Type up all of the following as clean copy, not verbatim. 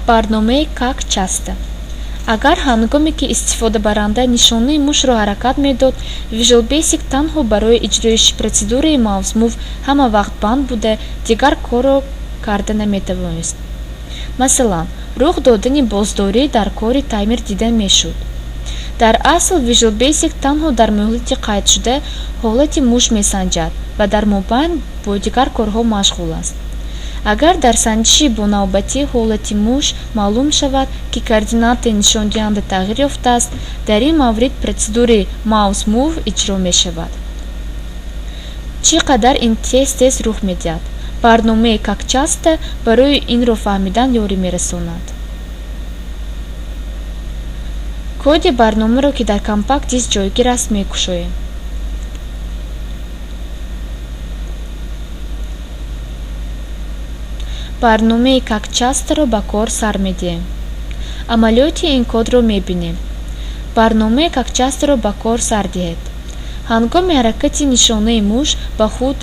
Барномаи «Как часто». Агар ҳангоме ки истифодабаранда нишонаи мушро ҳаракат медод, Visual Basic танҳо барои иҷроиши протседураи MouseMove ҳама вақт банд буда, дигар корро карда наметавонист. Масалан, рух додани боздорӣ дар кори таймер дида мешуд. Дар асл Visual Basic танҳо дар муҳлати қайдшуда ҳолати муш месанҷад ва дар мобайн бо дигар корҳо машғул аст. Агар дар санҷиши бонавбатии ҳолати муш маълум шавад, ки координатаи нишондиҳанда тағйир ёфтааст, дар ин маврид протседураи MouseMove иҷро мешавад. Чӣ қадар ин тез-тез рух медиҳад? Барномаи «Как часто» барои инро фаҳмидан ёрӣ мерасонад. Коди барномаро, ки дар компакт диск ҷойгир аст, мекушоем. Барномаи «Как часто»-ро ба кор сар медиҳем. Амалиёти ин кодро мебинем. Барномаи «Как часто»-ро ба кор сар диҳед. Ҳангоми ҳаракати нишонаи муш ба худ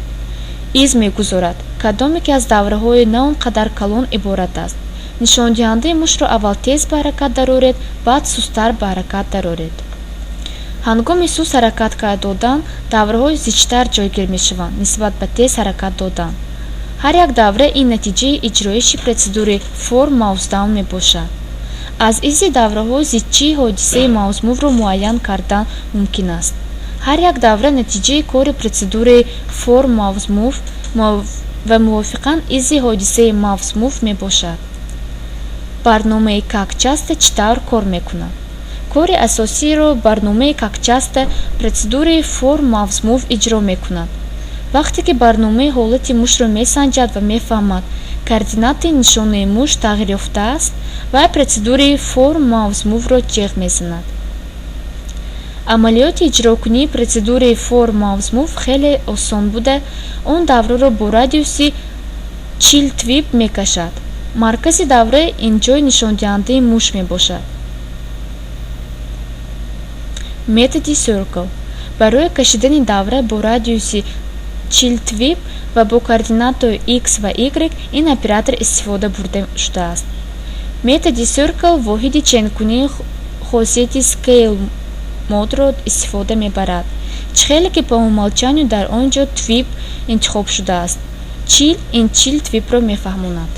из мегузорад, кадоме ки аз давраҳои на он қадар калон иборат аст. Нишондиҳандаи мушро аввал тез ба ҳаракат дароред, баъд сусттар ба ҳаракат дароред. Ҳангоми суст ҳаракат додан давраҳои зичтар ҷойгир мешаванд нисбат ба тез ҳаракат додан. Ҳар як давра ин натиҷаи иҷроиши протседураи For MouseDown мебошад. Аз изи давраҳо зичии ҳодисаи MouseMove-ро муайян кардан мумкин аст. Ҳар як давра натиҷаи кори протседураи For MouseMove ва мувофиқан изи ҳодисаи MouseMove мебошад. Барномаи «Как часто» чӣ тавр кор мекунад? Кори асосиро барномаи «Как часто» протседураи For MouseMove иҷро мекунад. Вақте ки барномаи ҳолати мушро месанҷад ва мефаҳмад, координатаи нишонаи муш тағйир ёфтааст, вай протседураи For MouseMove-ро ҷеғ мезанад. Амалиёти иҷрокунии протседураи For MouseMove хеле осон буда, он давраро бо радиуси 40 twp мекашад. Маркази давра ин ҷои нишондиҳандаи муш мебошад. Методи Circle. Барои кашидани давра бо радиуси 40 twp ва бо координатаҳои x ва y ин оператор истифода бурда шудааст. Методи Circle воҳиди ченкунии хосияти Scale Mode-ро истифода мебарад, чӣ хеле ки по умолчанию дар он ҷо twp интихоб шудааст. 40 ин 40 twp-ро мефаҳмонад.